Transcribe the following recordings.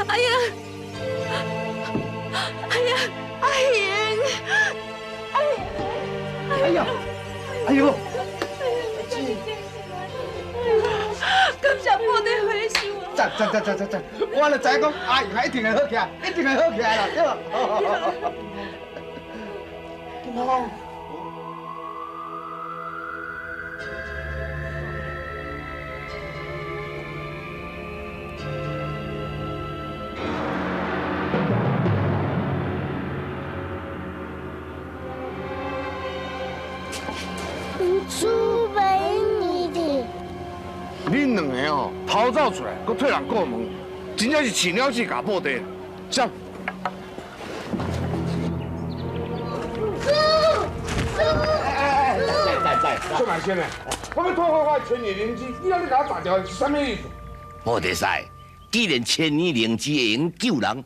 阿英，阿英，阿英，阿英，哎呀，哎呦！感谢布袋和尚。赞赞赞赞赞赞！我就知影讲阿英一定会好起来，一定会好起来啦，对吧？金凤。输给你的。恁两个哦，逃走出来，阁替人过门，真正是饲鸟鼠咬布袋。上。哎，在在在。出来先嘞，我欲讨回我的千年灵芝，你按呢共我砸掉，是啥物意思？布袋师，既然千年灵芝会用救人，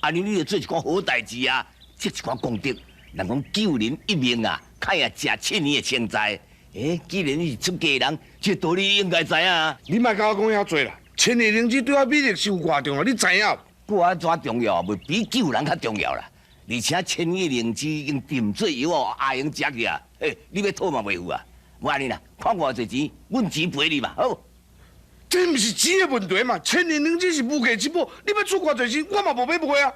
按呢你就做一寡好代志啊，积一寡功德。人讲救人一命啊，较会食千年的清斋。哎，既然你是出家人，这道理应该知影。你莫共我讲遐济啦，千年灵芝对我美丽是有偌重要，你知影？阁按怎重要？袂比救人较重要啦。而且千年灵芝已经炖做药哦，阿英食去啊，嘿，你欲讨嘛袂赴啊。无按呢啦，看我偌济钱，阮钱赔你嘛，好。这毋是钱的问题嘛，千年灵芝是无价之宝，你欲出偌济钱，我嘛无欲卖啊。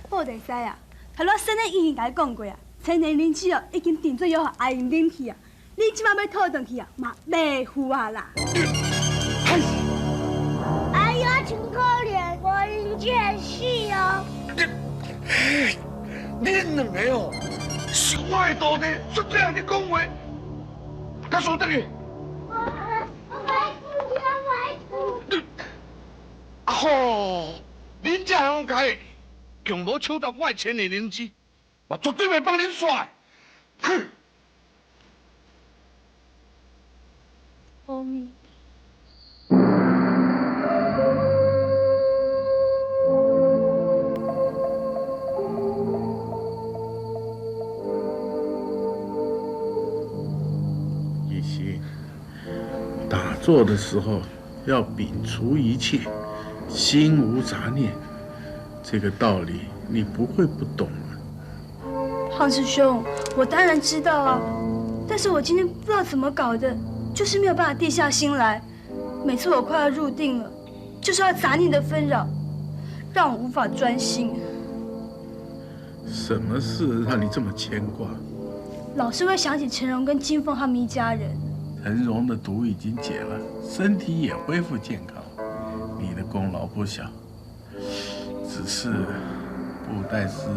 布袋师啊，头拄先生已经共你讲过啊。千年灵芝哦，已经炖做药，予阿英啉去啊！你这摆欲讨转去啊，嘛袂赴啊啦！哎呀，真可怜，我灵芝会死哦！恁两个哦，是我的徒弟，煞这样咧讲话，甲输转去。我我啊吼！恁这样解，强无抢到我的千年灵芝。我绝对袂放恁煞！哼！阿弥。一心，打坐的时候要摒除一切，心无杂念，这个道理你不会不懂。胖师兄，我当然知道啊，但是我今天不知道怎么搞的，就是没有办法定下心来。每次我快要入定了，就是要杂念的纷扰，让我无法专心。什么事让你这么牵挂？老是会想起陈荣跟金凤他们一家人。陈荣的毒已经解了，身体也恢复健康，你的功劳不小。只是布袋师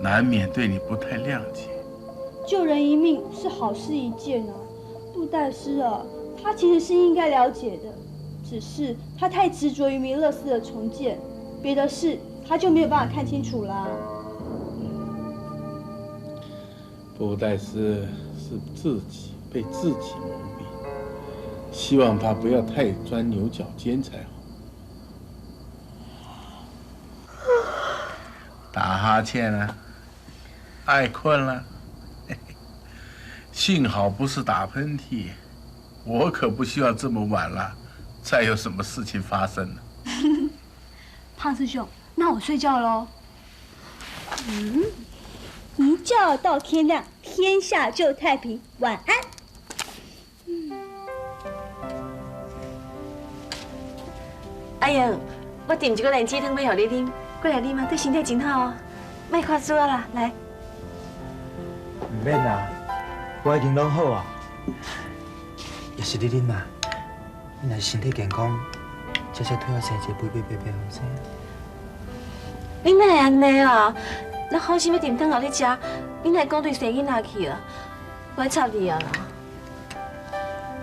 难免对你不太谅解。救人一命是好事一件啊，布袋师啊，他其实是应该了解的，只是他太执着于弥勒寺的重建，别的事他就没有办法看清楚啦。布袋师是自己被自己蒙蔽，希望他不要太钻牛角尖才好。打哈欠了，爱困了，幸好不是打喷嚏，我可不希望这么晚了，再有什么事情发生了。胖师兄，那我睡觉喽。一觉到天亮，天下就太平。晚安。阿英，我炖一个莲子汤欲予你啉。过来啉啊，对身体真好哦。莫看书啊啦，来。毋免啦，我已经拢好啊。也是你啉啊，你若是身体健康，才才替我生一个肥肥白白后生。你哪会按呢啊？咱好心欲炖汤予你食，你哪会讲对生囡仔去啊？我爱插你啊啦！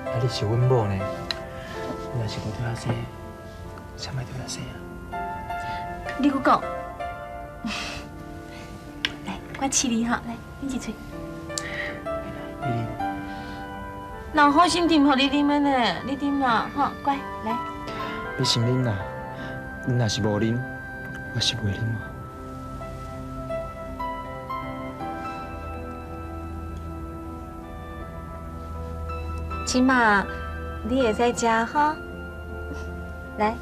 啊，你是阮某呢，你若是无替我生，谁爱替我生啊？你阁讲，来，我试你哈，来，啉一喙。你啉。人好心炖予你啉的呢，你啉啦，吼，乖，来。你先啉啦，你若是无啉，我是袂啉啊。这马你会使食吼，来。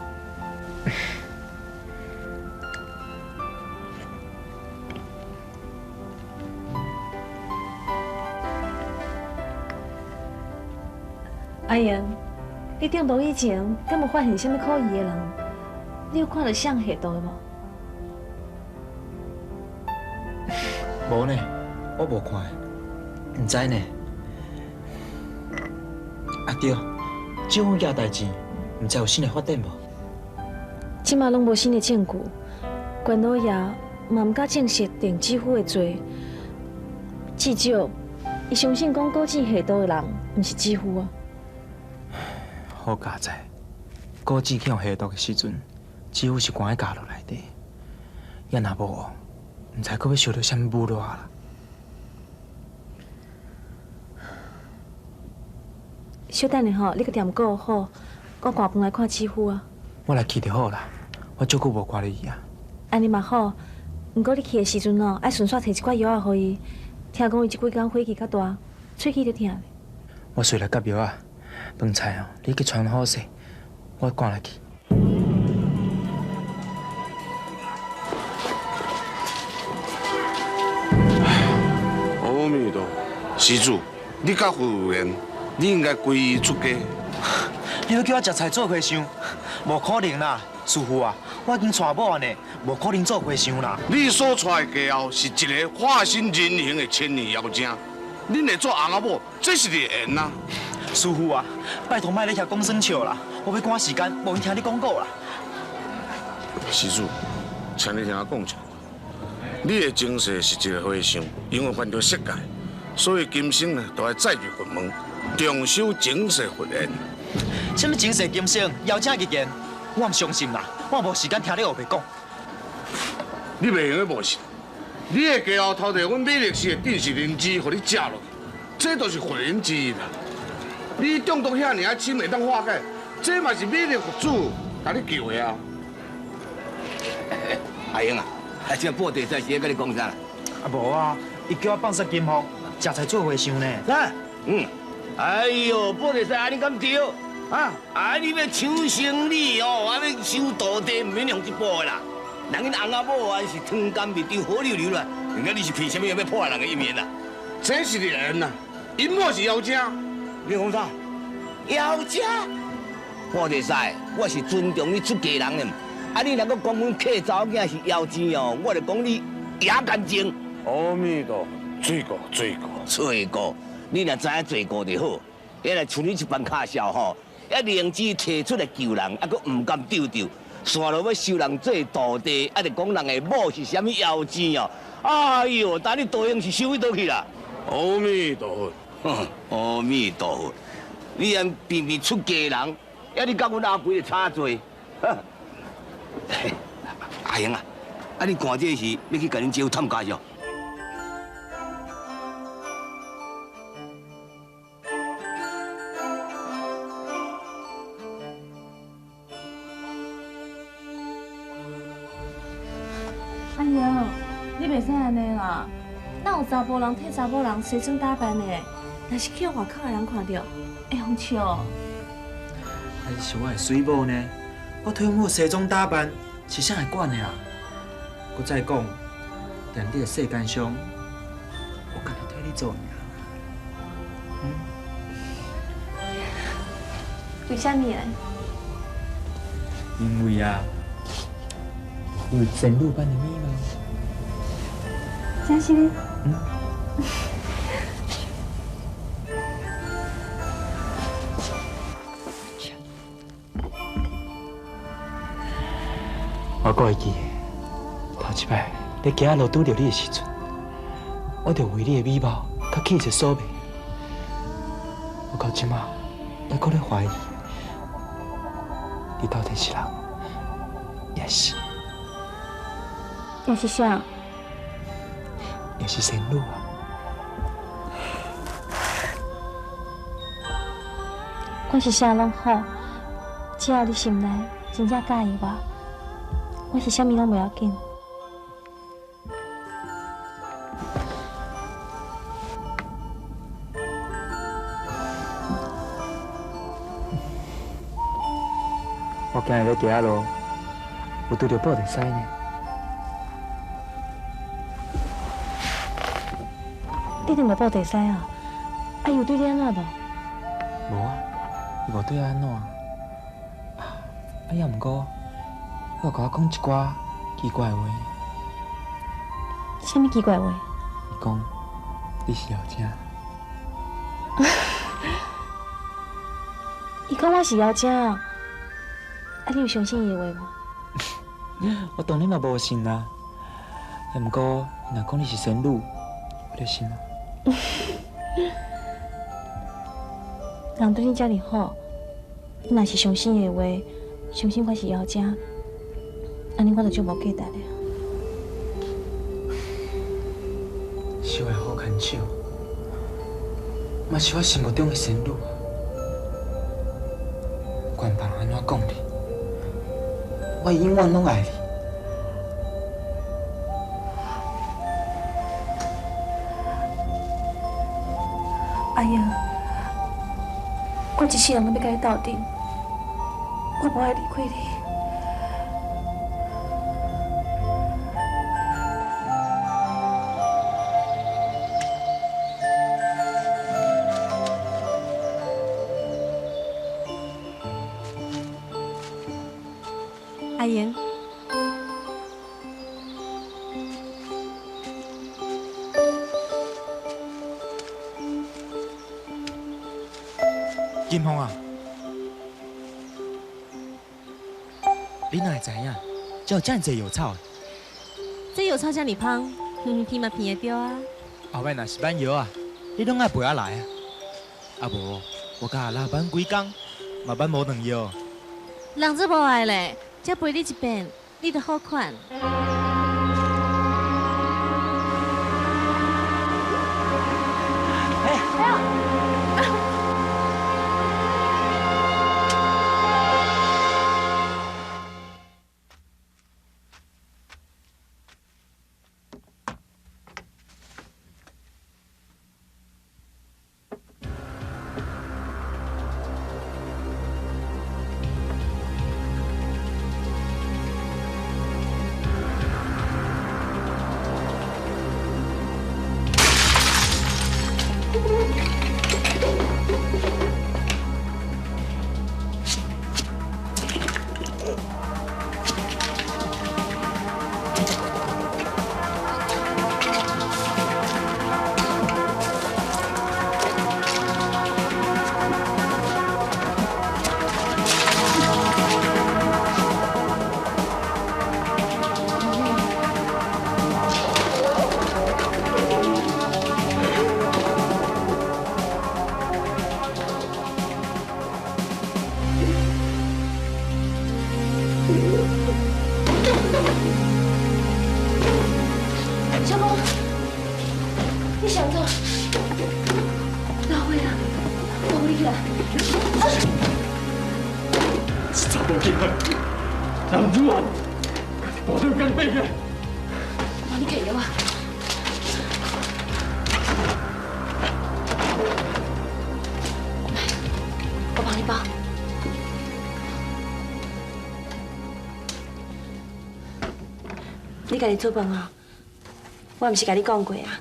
阿英，你中毒以前，敢有发现啥物可疑的人？你有看到谁下毒的无？无呢，我无看，毋知呢。啊对，这款件代志，毋知有新的发展无？这马拢无新的证据，关老爷嘛毋敢正式定姊夫的罪。至少，伊相信讲高志下毒的人，毋是姊夫啊。好佳哉，高志去予下毒的时阵，姊夫是关喺监牢内底，也若无，毋知阁欲受到啥物侮辱啦。小等下吼，你阁踮顾好，我赶饭来看姊夫啊。我来去就好啦，我足久无看著伊啊。按呢嘛好，毋过你去的时阵哦，爱顺续提一寡药仔予伊。听讲伊这几工火气较大，喙齿咧疼。我随来夹药仔。饭菜哦，你去传好势，我赶来去。阿弥陀，施主，你佮佛有缘，你应该皈依出家。你欲叫我食菜做和尚？无可能啦，师父啊，我已经娶某呢，无可能做和尚啦。你所娶的家后是一个化身人形的千年妖精，恁会做翁仔某，这是你的缘啊。师父啊，拜托莫咧遐讲耍笑啦，我欲赶时间，无闲听你讲古啦。施主，请你听我讲一句，你的前世是一个和尚，因为犯著色戒，所以今生呢，就爱再入佛门，重修前世佛缘。啥物前世今生，妖精预言，我毋相信啦，我无时间听你乌白讲。你袂用得无信，你的家后偷摕阮美丽寺的镇世灵芝，予你食落去，这就是佛缘之一啦。你中毒遐尔仔深会当化解，这嘛是美丽佛祖共你救的啊！阿英啊，啊这布袋师是咧佮你讲啥？啊无啊，伊叫我放杀金凤，食菜做和尚呢。啥？嗯。哎呦，布袋师按呢敢对？啊啊！你欲抢生理哦，啊欲收徒弟，毋免用这步的啦。人𪜶翁仔某啊是汤甘蜜甜好溜溜啦，人家你是凭啥物欲破坏人的姻缘啊？这是缘啊，𪜶某是妖精。你讲啥？妖精？布袋师，我是尊重你出家人的，啊，你若阁讲阮客查某囝是妖精哦，我就讲你也干净。阿弥陀佛，罪过罪过罪过！你若知影罪过就好，遐来像你这般卡笑吼，遐灵芝提出来救人，啊，阁毋甘丢丢，煞落欲收人做徒弟，啊，就讲人的某是啥物妖精哦？哎哟，当你道行是收去佗去啦？阿弥陀佛。哼，阿弥陀佛！你按偏偏出家人，遐你佮阮阿肥就差济。阿英啊，啊你看这是欲去共恁姐夫探家少？阿英，你袂使按呢啦，哪有查埔人替查某人西装打扮的？若是去予外口的人看著，会予笑。还是我的媠某呢？我替阮某西装打扮，是啥会管的啊？阁再讲，踮这个世间上，我干焦替你做尔。嗯？为啥物呢？因为啊，有仙女般的美貌。真是的？嗯。我阁会记得，头一摆咧行路拄著你的时阵，我就为你的美貌佮气质所迷。我到这马犹阁咧怀疑，你到底是人，抑是？抑是啥？抑是仙女啊！我是啥拢好，只要你心内真正佮意我。我是啥物拢袂要紧。我今日咧行路，有拄著布袋師呢。你拄著布袋師啊？啊，伊有對你按怎無？無啊，伊無對我按怎。啊，也毋過，伊有共我講一寡奇怪話。啥物奇怪話？伊講你是妖精。伊講我是妖精啊！啊，你有相信伊的話無？我當然嘛無信啦。也毋過，伊若講你是仙女，我就信啦。人對你遮爾好，你若是相信伊的話，相信我是妖精，按呢我就足無價值的。是我的好牽手，嘛是我心目中的仙女。不管別人按怎講你，我永遠攏愛你。阿英，我一世人攏欲佮你鬥陣，我無愛離開你。阿英，金鳳啊，你哪會知影？這有遮爾濟藥草？這藥草遮爾芳，偏偏嘛偏會著啊。後擺若是挽藥啊，你攏愛陪我來啊。啊無，我佮阿拉挽幾工，嘛挽無兩藥。人這無愛咧，才陪你一遍，你就好款。小公，你想做？老会啊，我扶你起来。这查某囡仔，男子汉，我都干背个。妈，你起药啊！来，我帮你包。你家己煮饭哦。我毋是共你講過啊，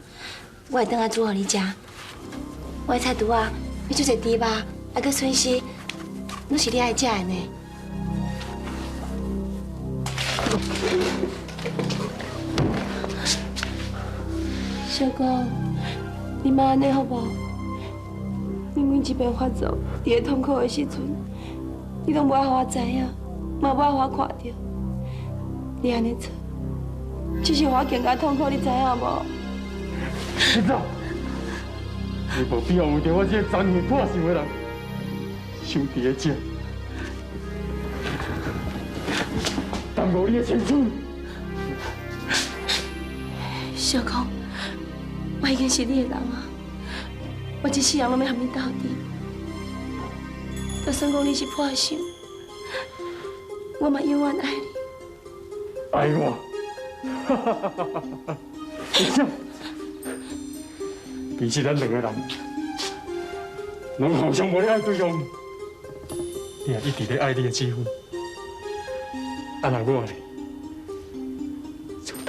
我會轉來煮予你食。我的菜櫥仔有足濟豬肉，還閣筍絲，攏是你愛食的呢。小公，你莫按呢好無？你每一遍發作，佇咧痛苦的時陣，你攏無愛予我知影，嘛無愛予我看著。你按呢做，只是予我更加痛苦，你知影無？你走，你無必要為著我這個殘血破心的人，守佇咧這，耽誤你的青春。小公，我已經是你的人啊，我這世人攏欲和你鬥陣。就算講你是破心，我嘛永遠愛你。愛我？哈哈哈哈哈！你想，其實咱兩個人，攏互相無咧愛對方。你也一直咧愛你的姊夫，啊，那我呢？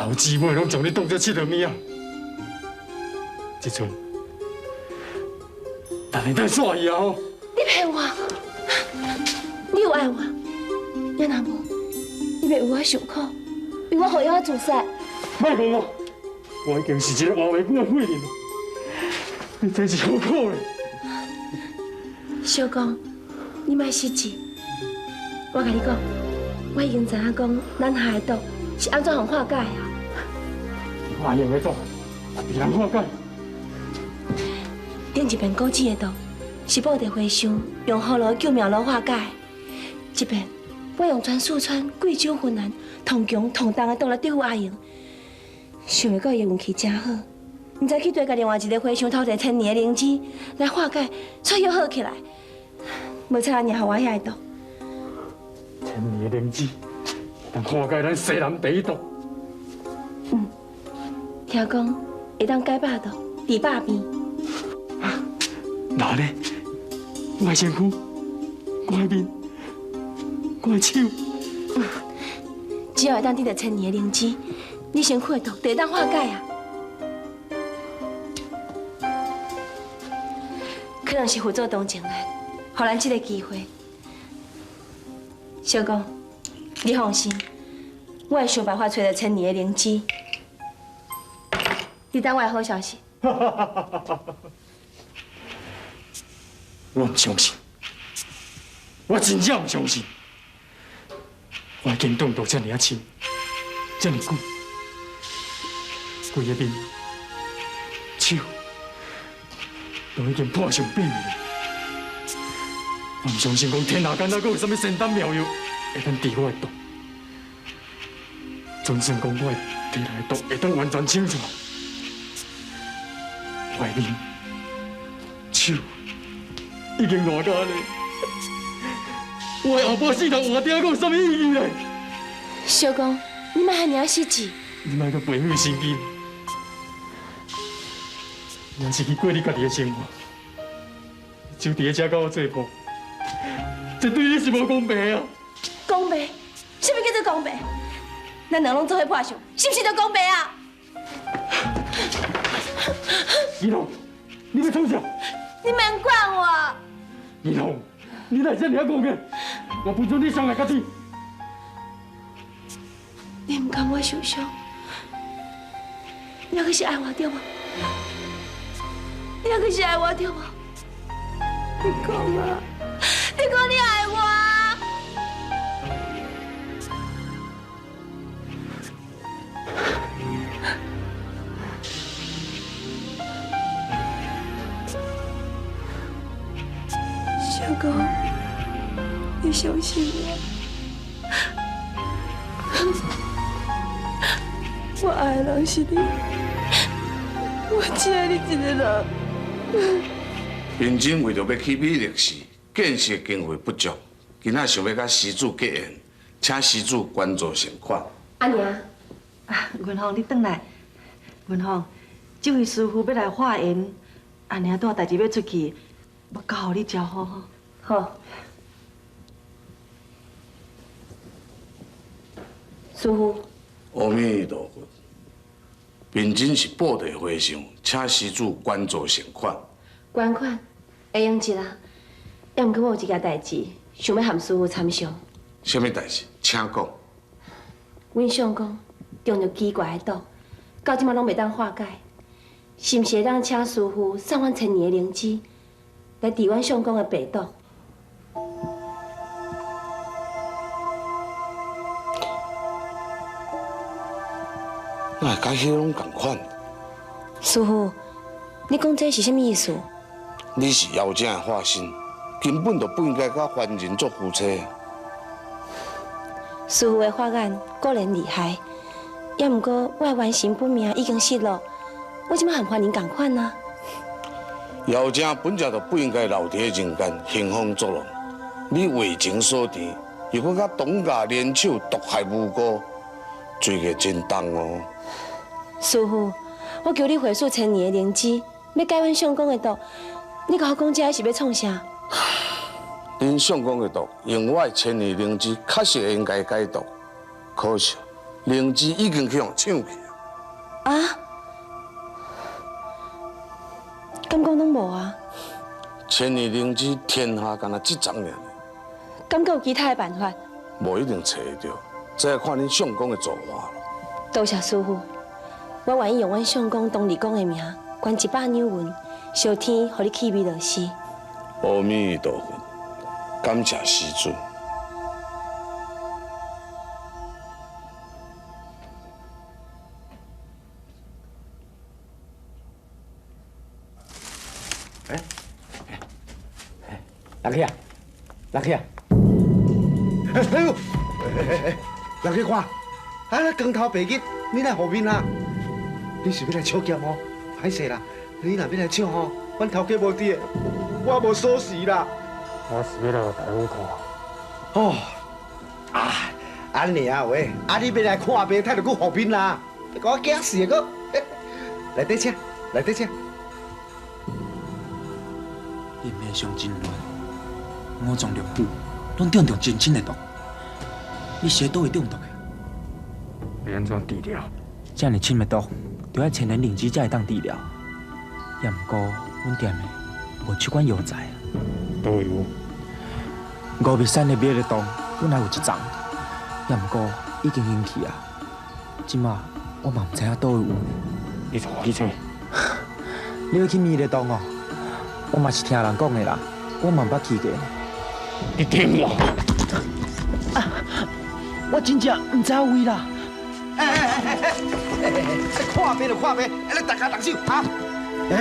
頭至尾攏將你當作𨑨迌物仔。這陣，咱會當煞去啊！吼！你騙我！你有愛我？也若無，你袂為我受苦，為我予藥仔自殺？莫講我，我已經是一个活袂久的廢人。你這是何苦呢？小公，你莫失志。我共你講，我已經知影講，咱下的毒是按怎予化解啊？阿英的毒，袂通化解。頂一遍古井的毒是布袋和尚用葫蘆救命爐化解，這遍我用全四川、貴州、雲南同強同重的毒來對付阿英，想袂到伊的運氣真好，毋知去對共另外一个和尚偷摕千年的靈芝來化解，煞又好起來，無彩爾予我遐个毒。千年的靈芝，會當化解咱西南第一毒。嗯，聽講會當解百毒、治百病。那呢？我的身軀，我的面，我的手，只要會當得著千年的靈芝，你身軀的毒就會當化解啊！可能是佛祖同情咱，予咱這个機會。小公，你放心，我會想辦法揣著千年的靈芝。你等我的好消息。我毋相信，我真正毋相信。我已經中毒這爾仔深，這爾久，規个面、手都已經破成百面。我毋相信講天下間還閣有啥物仙丹妙藥會當治我的毒。就算講我的體內的毒會當完全清除，我的面、手已經爛到按呢，我的後半世人活著還閣有啥物意義呢？小公，你莫遐爾仔失志。你莫閣白費心機，你若是去過你家己的生活，就佇咧遮佮我做伴，這對你是無公平啊！公平？啥物叫做公平？咱兩攏做伙破相，是毋是就公平啊？怡蓉，你欲創啥？你免管我。怡蓉，你哪會這爾仔戇嘅？我不准你傷害家己。你毋甘我受傷，你猶閣是愛我對無？你猶閣是愛我對無？你講啊！你講你愛我。小公，你相信我，我愛的人是你，我只愛你一个人。平真為著欲去美麗寺，建設經費不足，今仔想欲佮施主結緣，請施主捐助善款。阿娘，啊，銀鳳你轉來，銀鳳，這位師父欲來化緣，阿娘拄仔代誌欲出去，欲交予你招呼吼。好。師父。阿彌陀佛，貧僧是布袋和尚，請施主捐助善款。捐款會用得啊，也毋過我有一件代誌，想欲和師父參詳。啥物代誌？請講。阮相公中著奇怪的毒，到這馬攏袂當化解，是毋是會當請師父送阮千年的靈芝，來治阮相公的病毒？哪會佮彼攏仝款？師父，你講這是啥物意思？你是妖精的化身，根本就不應該佮凡人做夫妻。師父的法眼果然厲害，也毋過我的元神本命已經失落，我這馬和凡人仝款啊。妖精本來就不應該留佇咧人間興風作浪，你為情所甜，又閣佮董家聯手毒害無辜，罪過真重哦。師父，我求你回賜千年的靈芝，欲解阮相公的毒，你共我講這是欲創啥？恁相公的毒，用我的千年靈芝，確實會應該解毒。可惜，灵芝已经去予抢去啊！敢讲拢无啊？千年灵芝，天下干焦这丛尔。敢阁有其他的办法？无一定揣会著，这要看恁相公的造化了。多谢师父，我愿意用阮相公东丽公的名，捐100两银，烧天，予你去弥勒寺。阿弥陀佛，感谢施主。哎，来去啊，来去啊！哎呦，哎，来去看，啊，光头白日，你来护面啦？你是欲来抢劫哦？歹势啦，你若欲来抢吼，阮头家无伫，我无锁匙啦。我是欲来予大夫看。哦，啊，按呢啊喂，啊你欲来看病，态度阁护面啦？你共我惊死个！来底车，来底车。你面相真乱，五脏六腑拢中着真深的毒。你是佗位中毒的？欲按怎治疗？这尔深的毒，著爱千年灵芝才会当治疗。也毋过，阮店的无这款药材。佗位有？五味山的美丽洞本来有一丛，也毋过已经用去啊。这马我嘛毋知影佗位有。你带我去揣。你欲去美丽洞哦？我嘛是听人讲的啦，我嘛毋捌去过。你听我！啊！我真正毋知影位啦。哎哎哎哎哎哎！看病就看病，哎，你大家动手啊！哎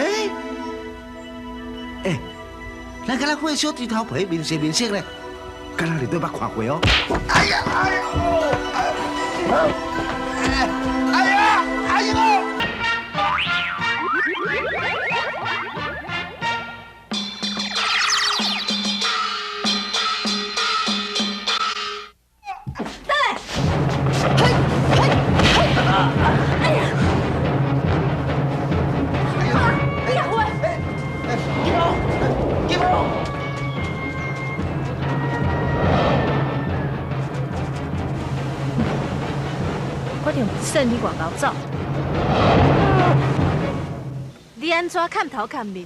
哎，咱敢若看小猪头皮面色面色咧，敢若伫佗捌看过哦。哎呀哎呦！哎呀哎呦！算你外敖走，你按怎砍头砍面？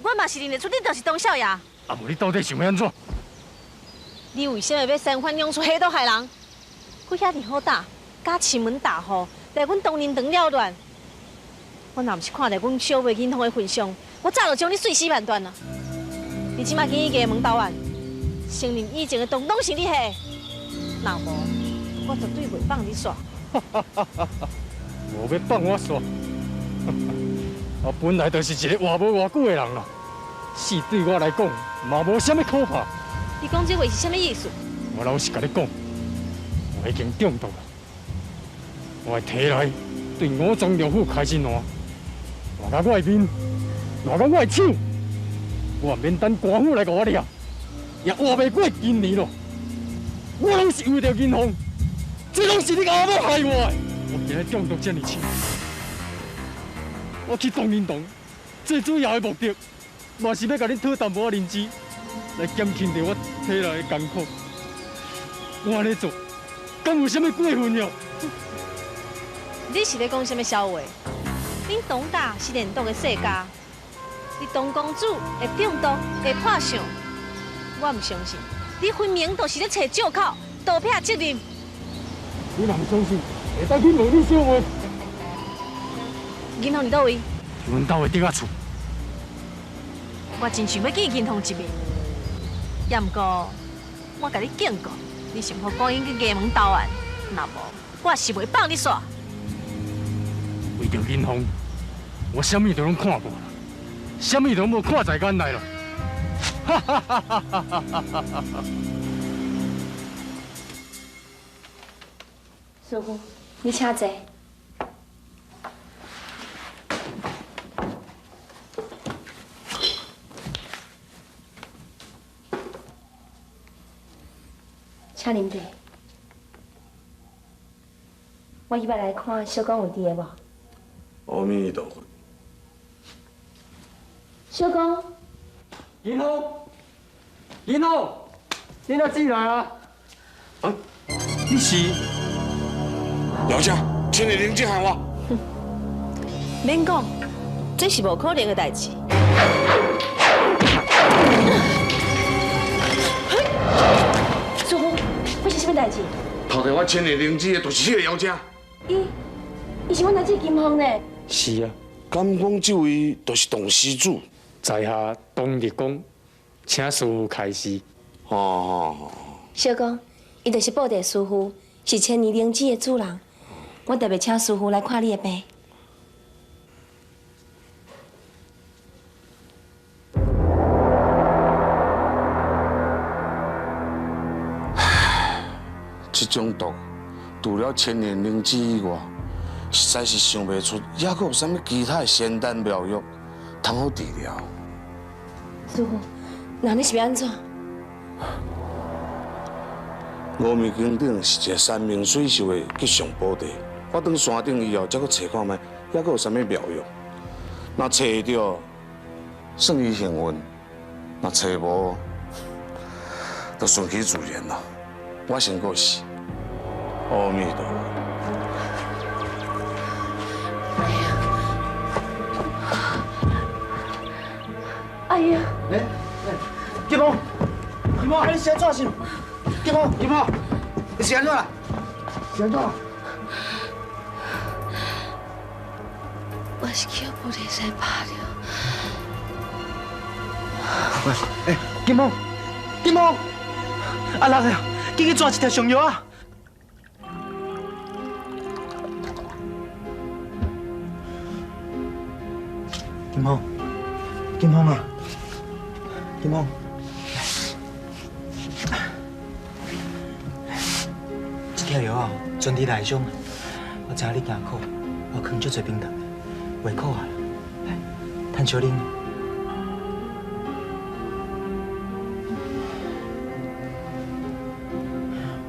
我嘛是认得出你就是董少爷。啊，无你到底想欲按怎？你为啥物欲煽风弄出黑道害人？阁遐尔好胆，敢欺门大户来阮东林堂扰乱？我若毋是看在阮小妹银凤的份上，我早就将你碎尸万段啊！你这马去衙门投案，承认以前的毒拢是你下的，若无，我绝对袂放你煞。无欲放我煞，我本来就是一个活无偌久的人啦，死对我来讲嘛无啥物可怕。你讲这话是啥物意思？我老实共你讲，我已经中毒了，我的体内对五脏六腑开始烂，烂到我的面，烂到我的手，我免等官府来共我掠，也活袂过今年咯。我拢是为著银凤。这拢是你阿母害我的！我今日中毒这么深，我去东林堂，最主要的目的，嘛是欲共恁讨淡薄仔灵芝，来减轻著我体内的艰苦。我按呢做，敢有啥物过分哟？你是咧讲啥物痟话？恁董家是炼毒的世家，你董公子会中毒会破相，我毋相信。你分明就是咧揣借口，逃避责任。你若毋相信，会当去问你小妹。银凤伫佗位？伫阮兜的竹仔厝。我真想欲见银凤一面，也毋过我共你警告，你上好赶紧去衙门投案，若无，我是袂放你煞。为著银凤，我啥物都拢看过啦，啥物都无看在眼内啦。哈哈哈哈哈哈！师父，你请坐。请啉茶。我彼摆来看小公有伫的无？阿弥陀佛。小公。银凤，银凤，你哪进来啊？啊，你是？老姐，千年灵芝害我。免讲，这是无可能的代志。师傅，发生什么代志？偷摕我千年灵芝的，就是彼个妖精。伊是阮大姐金凤呢。是啊。敢讲这位就是董施主？在下董立功，请师父开示。哦。小哥，伊就是布袋师傅，是千年灵芝的主人。我特别请师傅来看你的病。这种毒，除了千年灵芝以外，实在是想袂出，犹阁有啥物其他的仙丹妙药通好治疗。师父，那你是欲按怎？五味经顶是一个山明水秀的吉祥宝地，我登山顶以后，才阁揣看觅，犹阁有啥物妙药。若揣著，算伊幸运；若揣无，就顺其自然咯。我先过世，阿弥陀佛。哎呀！哎哎，金凤，金凤，你是按怎想？金凤，金凤，你是按怎啦？是按怎？我是去予菩提师拍著。喂，哎，金凤，金凤，阿六啊，紧去抓一条上药啊！金凤，金凤啊，金凤，这条药啊，专治内伤。我知影你惊苦，我放足济冰糖，袂苦啊。来，趁少啉。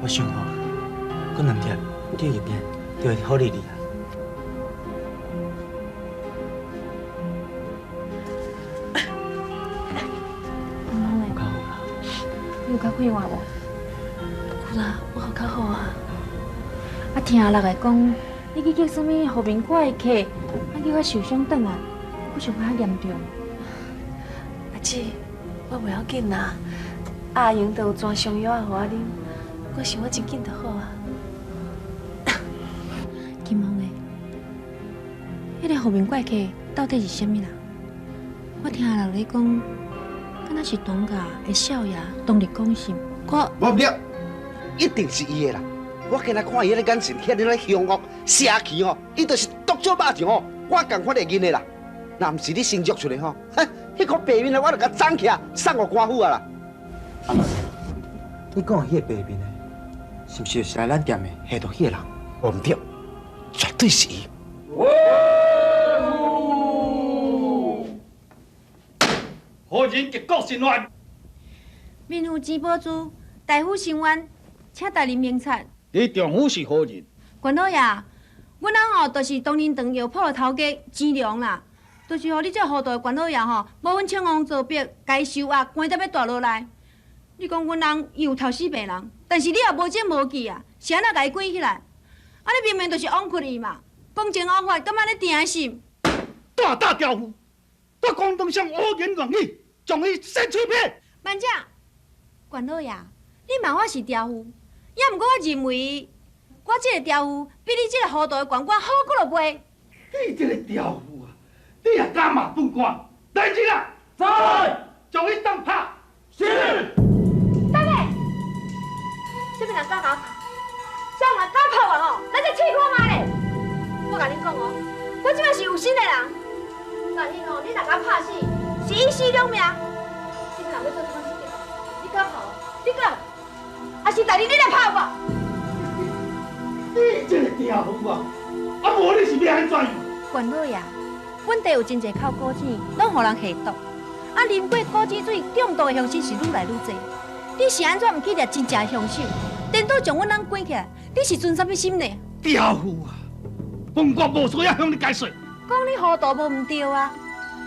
我想吼，阁两粒，你入边就会好利利啊。有较好啦，你有较快活无？有啦，我有较好啊。啊，听阿六来讲，你去激啥物和平怪客，啊，结果受伤转来，阁上较严重。阿姊，我袂要紧啦，阿英都有抓伤药啊，予我啉，我想我真紧就好啊。金凤的，彼个和平怪客到底是啥物人？我听阿六咧讲，敢若是唐家的少爷当日讲是，我无毋对，一定是伊的啦。我今日看伊彼个眼神，遐尔凶恶、邪气吼，伊就是毒少肉酱吼，我仝款会认的啦。若毋是你先约出来吼，彼颗白面的我就共斩起来，送予官府啊啦。阿六，你讲的彼个白面的，是毋是就是来咱店的下毒彼个人？无毋对，绝对是伊。何人结国伸冤？民妇钱宝珠，大夫伸冤，请大人明察。你丈夫是何人？关老爷，阮翁哦，就是东林堂药铺的头家钱良啦，就是予你这糊涂的关老爷吼，无阮称王做逼，共伊收押，关得欲大牢内。你讲阮翁伊有头死病人，但是你也无证无据啊，是按怎共伊关起来？啊，你明明就是枉屈伊嘛，公正枉法，敢按呢定是？大胆刁妇，我广东上胡言乱语，将伊洗嘴皮。慢者，关老爷，你骂我是刁妇，也毋过我认为，我这个刁妇比你这个糊涂的官官好几落倍。你这个刁妇啊，你也敢骂本官？来人啊！在，将伊当拍。是。等下，啥物人敢共我拍？啥人敢拍我吼？咱再试看觅咧。我共你讲哦，我这摆是有心的人。万一哦，你若共我拍死，是一尸两命。啥物人欲做这款事情？你敢拍我？你敢？还是大人你来拍我？你这个刁妇啊！啊，无你是欲按怎样？关老爷，阮地有真济口古井，拢予人下毒。啊，啉过古井水中毒的乡亲是愈来愈济。你是按怎毋去掠真正的凶手？颠倒将阮翁关起来，你是存啥物心呢？刁妇啊！本官无需要向你解释。讲你糊涂无毋对啊！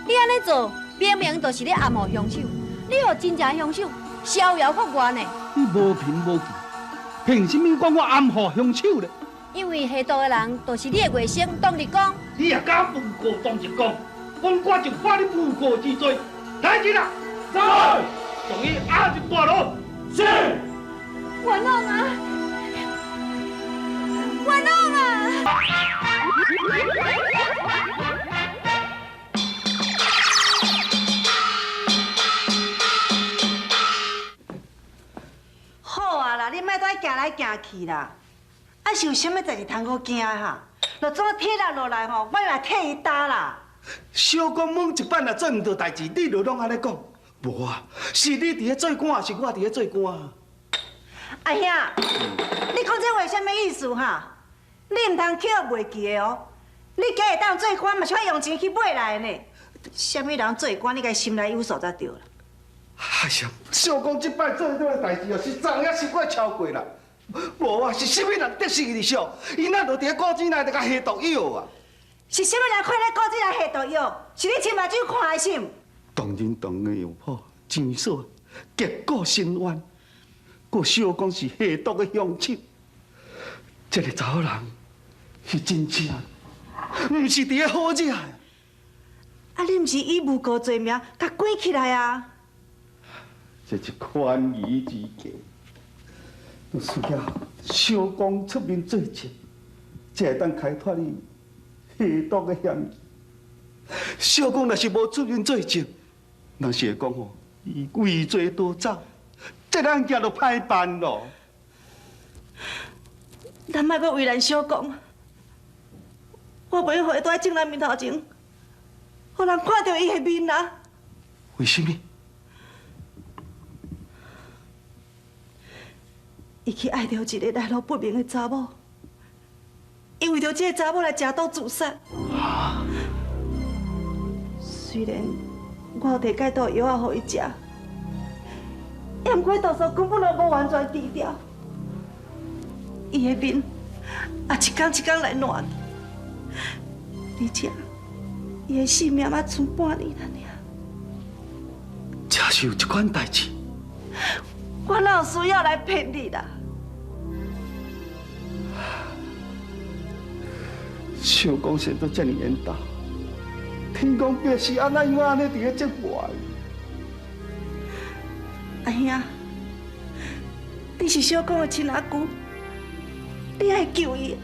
你按呢做，明明就是咧暗予凶手。你予真正的凶手逍遥法外呢？你无凭无据，凭什么讲我暗予凶手呢？因為下毒的人就是你的外甥當日公。你也敢誣告當日公，本官就判你誣告之罪。來人啊！在，將伊押入大牢。是。冤枉啊！冤枉啊！好啊啦，你莫蹛行來行去啦。啊，是有啥物代誌通好驚哈？若怎鐵力落來吼，我嘛替伊擔啦。小講問一擺若做毋對代誌，你就攏按呢講。無啊，是你佇咧做官，還是我佇咧做官？阿兄，你講這話啥物意思哈？你毋通捡袂記的哦。你今會當做官，嘛是我用錢去買來的呢。啥物人做官，你該心內有數才對啦。哎呀，小講這擺做這個代誌哦，是昨夜實過超過啦。無啊，是啥物人得勢利小？伊若就佇咧古井內就共下毒藥啊！是啥物人看咧古井內下毒藥？是你親目睭看的是毋？同仁堂的药铺钱所结果伸冤，阁小讲是下毒的凶手。这个查某人是真正，毋是佇咧好惹。啊，你毋是以诬告罪名共关起來啊？這是寬宜之計，都需要小公出面做證，才會當開脫伊下毒的嫌疑。小公若是無出面做證，人是會講吼，伊畏罪逃走，這個案件就歹辦咯。咱莫閣為難小公，我袂予伊蹛眾人面頭前，予人看著伊的面啊！為什麼？伊去愛著一個來路不明的查某，伊為著這个查某來食毒自殺。雖然我有提解毒藥仔予伊食，也毋過毒素根本就無完全除掉。伊的面也一工一工來爛去，而且伊的性命才賰半年爾。真是有這款代誌。我哪有需要來騙你啦？小公神都這麼緣投，天公伯是按怎樣按呢佇咧折磨伊？阿兄，你是小公的親阿舅，你愛救伊。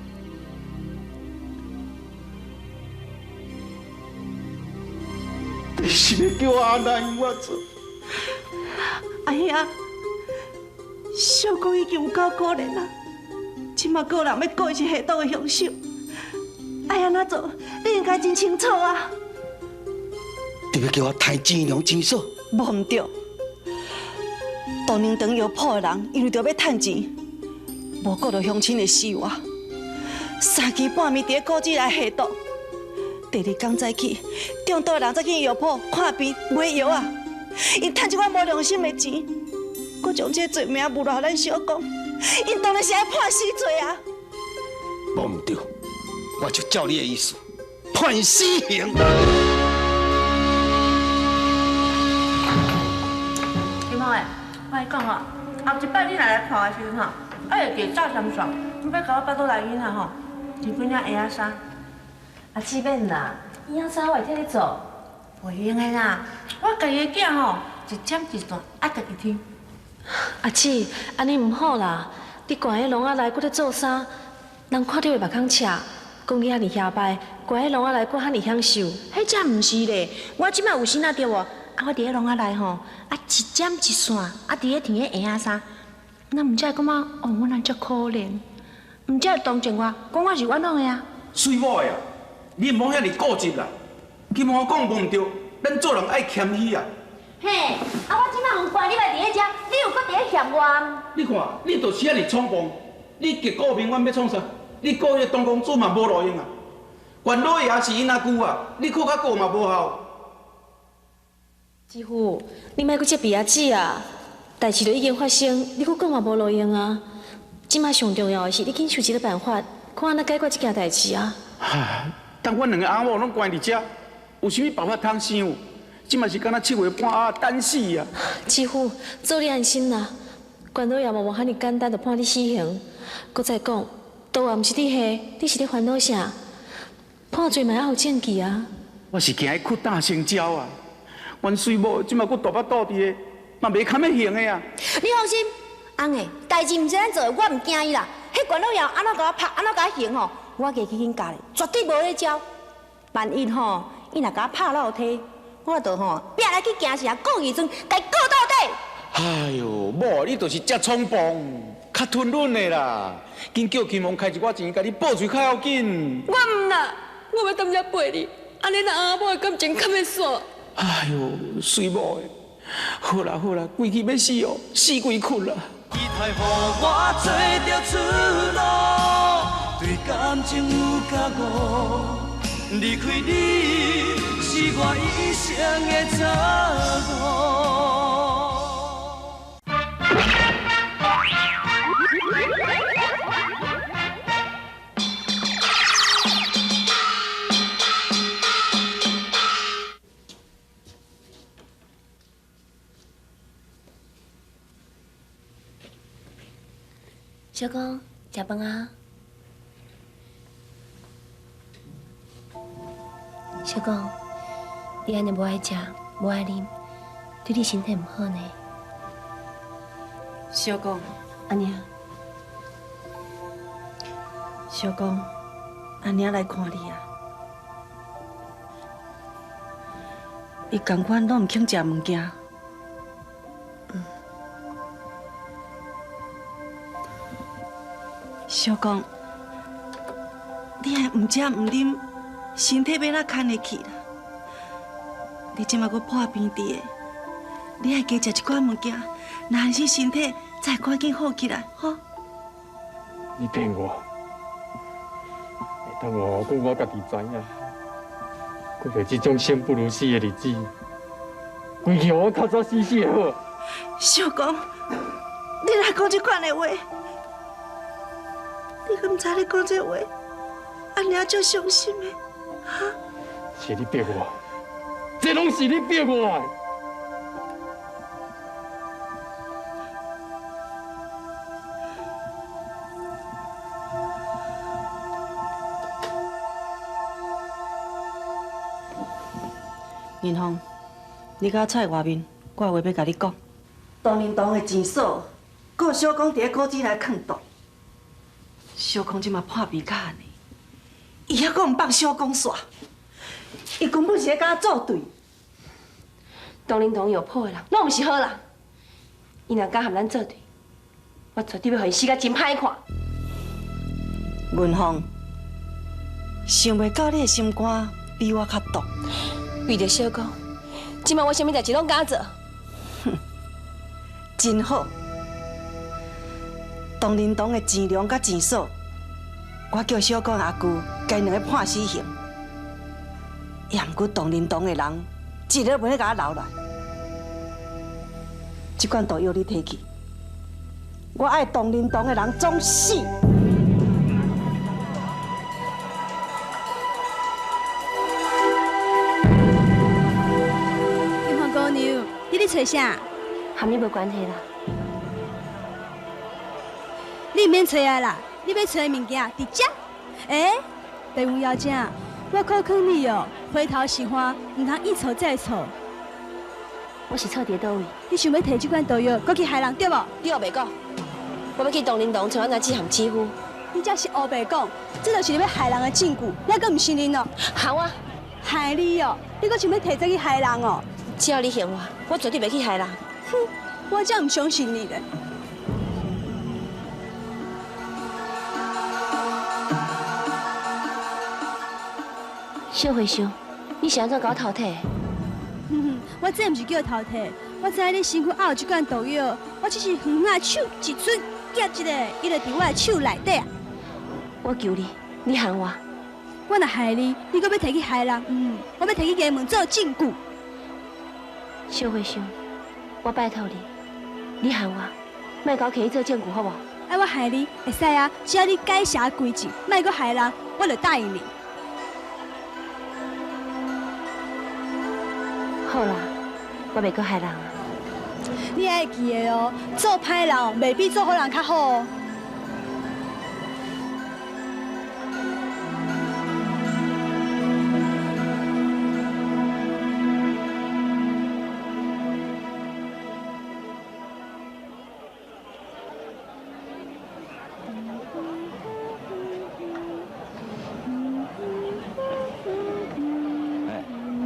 你是欲叫我按怎樣做？阿兄。小公已經有夠可憐啊！這馬閣有人欲告伊是下毒的兇手，愛按怎做？你應該真清楚啊！你欲叫我刣錢娘錢嫂？無毋對，同仁堂藥鋪的人因為著欲趁錢，無顧著鄉親的死活，三更半暝佇咧古井內下毒。第二工早起，中毒的人才去藥鋪看病買藥啊！𪜶趁這款無良心的錢。閣將這個罪名誣賴咱小公，𪜶當然是愛判死罪啊！無毋對，我就照你的意思判死刑。金毛的，我跟你講吼，後一擺你若來看的時陣吼，愛會記走三線，你欲共我腹肚內囡仔吼，穿幾領鞋仔衫。阿姊免啦，婴仔衫我會替你做。袂用的啦，我家己的囝吼，一針一線愛家己添。阿姊，按呢毋好啦！你衩佇籠仔內，閣咧做衫，人看著會目孔赤，講你遐爾遐歹，衩佇籠仔內閣遐爾享受。彼才毋是咧，我這擺有身仔對無？啊，我佇咧籠仔內吼，啊一針一線，啊佇咧添彼鞋仔衫，那毋才會感覺哦，我哪遮可憐，毋才會同情我，講我是冤枉的啊！水某的啊，你毋好遐爾固執啦！金毛講無毋對，咱做人愛謙虛啊！嘿，啊！我這擺予關你來佇咧遮，你又閣佇咧嫌我？你看，你就是遐爾衝動，你結果面阮欲創啥？你告彼个东公主嘛無路用啊！關老爺是𪜶阿舅啊，你靠較告嘛無效。姊夫，你莫閣責備阿姊啊！代誌都已經發生，你閣講嘛無路用啊！這擺上重要的是，你緊想一個辦法，看按怎解決這件代誌啊！但阮兩个翁某攏關佇遮，有啥物辦法通想？這嘛是敢若七月半鴨等死啊！姊夫，做你安心啦，關老爺嘛無遐爾簡單就判你死刑。閣再講，毒也毋是伫下，你是咧烦恼啥？判罪嘛犹有证据啊！我是惊伊屈打成招啊！阮水某这马阁大腹肚伫的，嘛袂堪欲行的啊！你放心，翁的代志毋是咱做的，我毋惊伊啦。彼关老爷按怎共我拍，按怎共我刑吼，我家去紧教咧，绝对无咧招。万一吼，伊若共我拍落梯，我就吼拼来去京城告义庄，共伊告到底。哎哟，某，你就是遮冲动，较吞忍的啦。紧叫金王开一寡钱，共你报税较要紧。我毋啦，我欲踮遮陪你，按呢咱翁仔某的感情较欲散。哎哟，水某的，好啦好啦，规气欲死哦，死规困啦。期待予我找著出路，对感情有觉悟，离开你是我一生的错误。小公，食饭啊！小公，你按呢无爱食，无爱啉，对你身体毋好呢。小公，阿娘，小公，阿娘来看你啊！伊仝款拢毋肯食物件。小公，你还毋食毋啉，身体欲按怎堪会去啦？你这马阁破病伫的，你爱加食一寡物件，那安心身体才会赶紧好起来，吼。你骗我！会当偌久我家己知影，过著这种生不如死的日子，规气予我较早死死会好。小公，你哪讲这款的话？你敢毋知你讲这话，阿娘足伤心的，哈？是你逼我，这拢是你逼我的。银凤，你共我出来外面，我有话欲共你讲。东林堂的钱嫂告小公伫咧古井内藏毒。小公这马破病到按呢，伊犹阁毋放小公煞，伊根本是咧佮我作对。东林堂药铺的人，拢毋是好人。伊若敢和咱作对，我绝对欲予伊死甲真歹看。银凤，想袂到你的心肝比我较毒。为著小公，这马我啥物代志拢敢做。哼，真好。东林堂的钱良佮钱嫂，我叫小公阿舅共𪜶两个判死刑。也毋过东林堂的人，一个袂欲共我留来。这罐毒药你提去，我爱东林堂的人总死。金凤姑娘，你咧揣啥？和你无关系啦。你毋免揣啊啦，你欲揣的物件伫遮。欸，白云小姐，我苦劝你哦，回头是岸，毋通一错再错。我是错伫佗位？你想欲提这罐毒药，阁去害人对无？你乌白讲，我欲去东林堂揣阮阿姊和姊夫。你这是乌白讲，这就是你欲害人的证据，你犹阁毋承认哦？害我？害你哦！你阁想欲提这去害人哦？只要你还我，我绝对袂去害人。哼，我才毋相信你咧。小和尚，你是按怎共我偷提？我这毋是叫偷提，我知影你身躯还有这罐毒药，我只是远远手一伸，夹一个，伊就伫我的手内底啊。我求你，你害我。我若害你，你阁欲提去害人？我欲提去衙门做证据。小和尚，我拜托你，你害我，莫共我提去做证据，好无？爱我害你，会使啊，只要你改邪归正，莫阁害人，我就答应你。好啦，我袂阁害人啊。你爱记得哦，做歹人袂比做好人较好哦。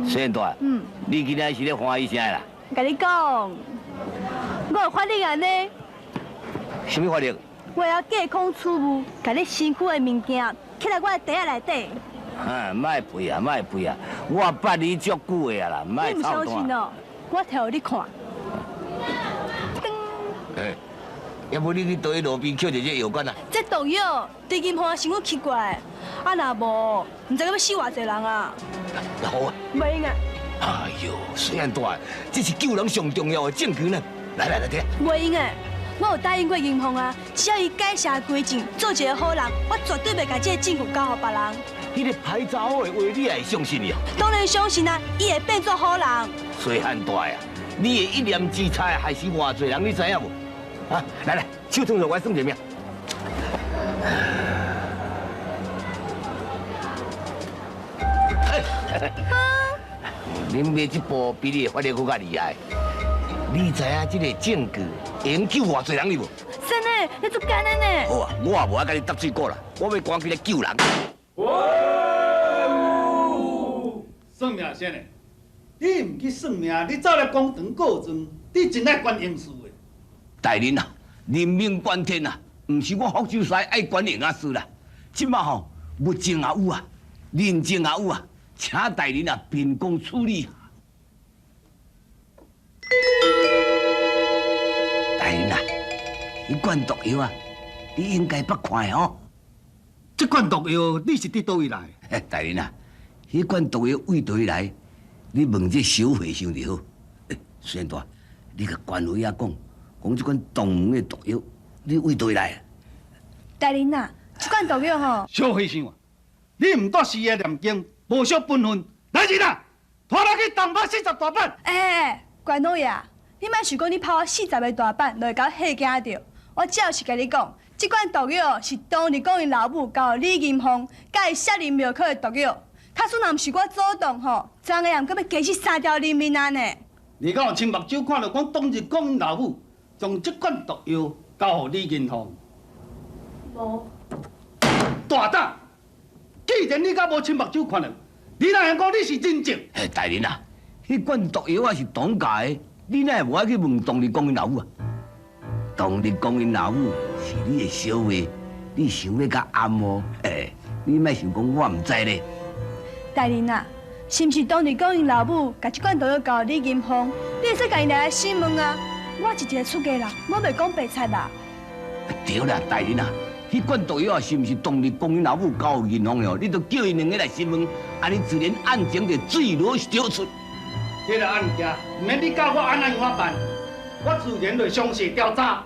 细大，嗯，你今仔是咧欢喜啥啦？共你讲，我有法力按呢。啥物法力？我会晓隔空取物，共你身躯的物件，徛来我的袋仔内底。啊，莫废啊，莫废啊！我捌你足久的啊啦，莫你毋相信哦？我摕予你看。哎，要不你去佗位路边捡一这药罐啊？这毒药对金花身躯奇怪，啊若无，毋知欲死偌济人啊！好啊，袂用啊！哎呦，细汉大，这是救人上重要的证据呢。来来来，听。袂用的，我有答应过银凤啊，只要伊改邪归正，做一个好人，我绝对袂共这个证据交予别人。彼个歹查某的话，你也会相信伊哦？当然相信啊，伊会变做好人。细汉大啊，你的一念之差害死偌济人，你知影无？啊，来来，手烫着我算一命。恁妈这步比你的法力阁较厉害。你知影这个证据会用救偌济人哩无？真的，你足简单呢。好啊，我也无爱共你搭水果啦，我欲赶紧来救人。算命先生，你毋去算命，你走来广场告状，你真爱管闲事的。大人啊，人命关天啊，毋是我福州师爱管闲仔事啦。这马吼，物证也有啊，人证也有啊，请大人啊秉公处理。大人啊，彼罐毒药啊，你应该捌看的吼。这罐毒药你是伫佗位来？大人啊，彼罐毒药为佗位来？你问这小和尚就好。孙大，你共关老爷讲，讲这款独门的毒药，你为佗位来？大人啊，这款毒药吼，小和尚啊，你毋带师爷念经，无守本分，来人啊，拖来去重拍40大板。欸，关老爷，你莫想讲你拍我40个大板，就会共我吓惊著。我只有是共你讲，这款毒药是当日讲𪜶老母交李银凤，佮伊杀人庙口的毒药。假使若毋是我主动吼，昨下暗阁欲加死3条人命啊呢！你敢有亲目睭看著讲当日讲𪜶老母将这款毒药交予李银凤？无。大胆！既然你敢无亲目睭看著，你哪会讲你是人证？嘿，大人啊，彼罐毒药啊是党教的，你哪会无爱去问当日讲𪜶老母啊？当日讲𪜶老母是你的小妹，你想欲共暗哦？欸，你莫想讲我毋知咧。大人啊，是毋是当日讲𪜶老母共这罐毒药交予李银凤？你会使共𪜶来审问啊！我是一个出家人，我袂讲白贼啦。对啦，大人啊，彼罐毒药是毋是当日讲𪜶老母交予银凤的？你就叫𪜶两个来审问，按呢自然案情就水落石出。这个案件毋免你教我按怎样办，我自然会详细调查。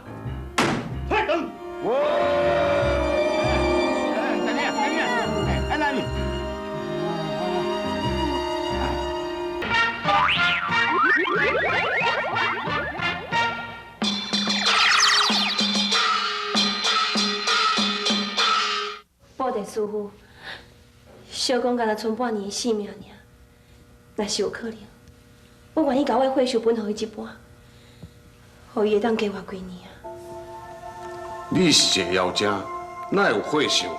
退堂。等下，等下，哎，来你。布袋师父，小讲干焦賰半年的性命尔，若是有可能，我愿意共我的血寿分予伊一半，予伊会当加活几年啊！你是一个妖精，哪会有血寿？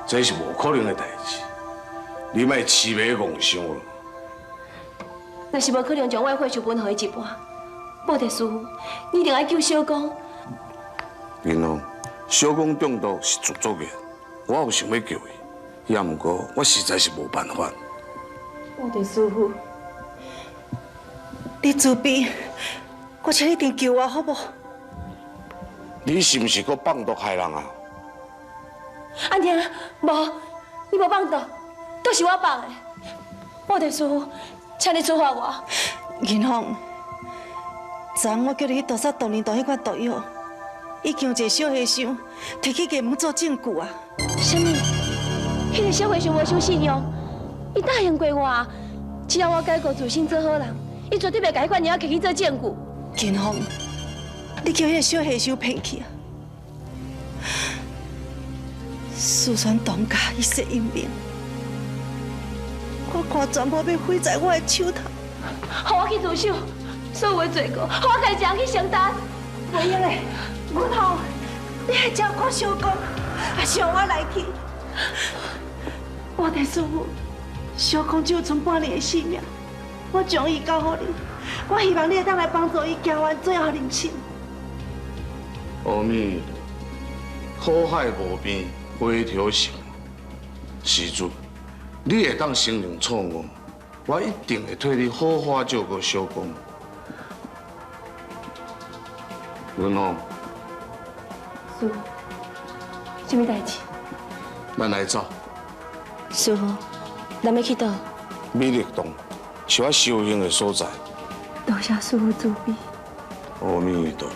这是无可能的代志，你莫痴迷妄想了。若是无可能将我的血寿分予伊一半，布袋师父，你一定爱救小公。银凤，小公中毒是自作孽，我有想欲救伊，也毋过我实在是无办法。布袋师父，你慈悲，我请你一定救我好无？你是毋是阁放毒害人啊？阿娘，无，你无放毒，都是我放的。布袋师父，请你处罚我。银凤，昨昏我叫你去屠杀当年度彼款毒药，已经有一个小和尚提去衙门做证据啊。啥物？彼个小和尚无守信用，伊答应过我，只要我改过自新做好人，伊绝对袂共彼款药提去做证据。金凤，你叫彼个小和尚骗去啊！四川当家一世英明，我看全部欲毁在我的手头。予我去自首，所有的罪过，予我家己一人去承担。袂用的，银凤，你爱照顾小公，也是予我来去。我的师父，小公只有剩半年的性命，我将伊交予你，我希望你会当来帮助伊行完最后人生。阿弥陀，苦海无边，回头是岸。施主，你会当承认错误，我一定会替你好好照顾小公。云凤，师父，啥物代志？咱来走。师父，咱欲去佗？美丽洞是我修行的所在。多谢师父慈悲。阿弥陀佛。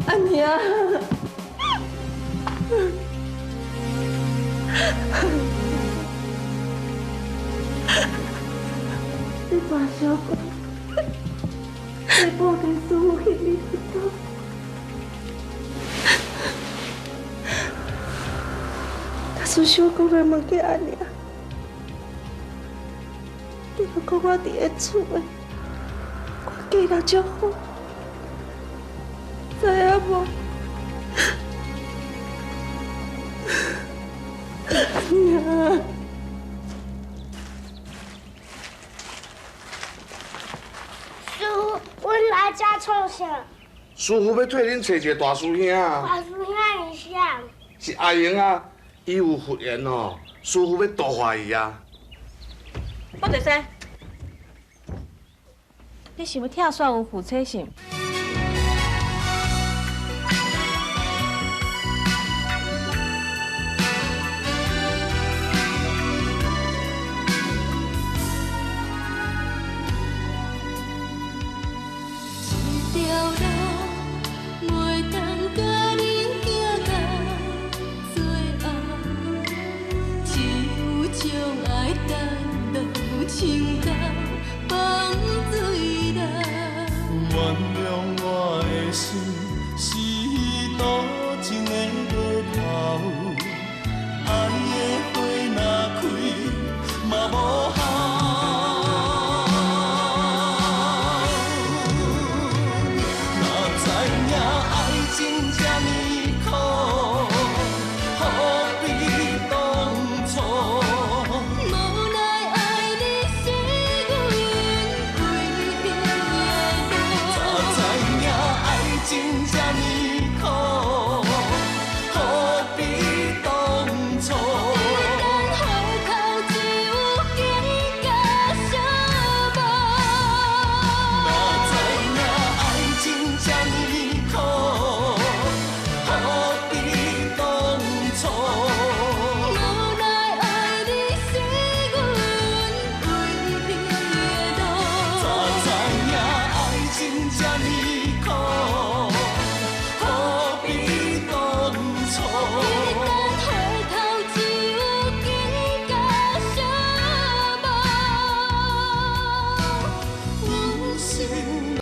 阿娘，你大小公，你报给师父去你知道？假使小公来问起阿娘，你若讲我伫咧厝的，我过得足好，知影无？娘。师父，阮来遮创啥？师父欲替恁揣一个大师兄啊！大师兄是啥？是阿英啊，伊有佛缘哦，师父欲度化伊啊。郭大师，你想欲拆散阮夫妻是毋？一条路袂当佮你行到最后，只有将爱等落像到放水流。原谅我的心是多情的日头，爱的花若开嘛无效。哪知影爱情这呢苦，何必当初？无奈爱你是阮唯一的路。怎知影爱情这呢苦，何必当初？等回头只有更加寂寞。哪知影爱情这呢苦，何必当初？无奈爱你是阮唯一的路。怎知影爱情这呢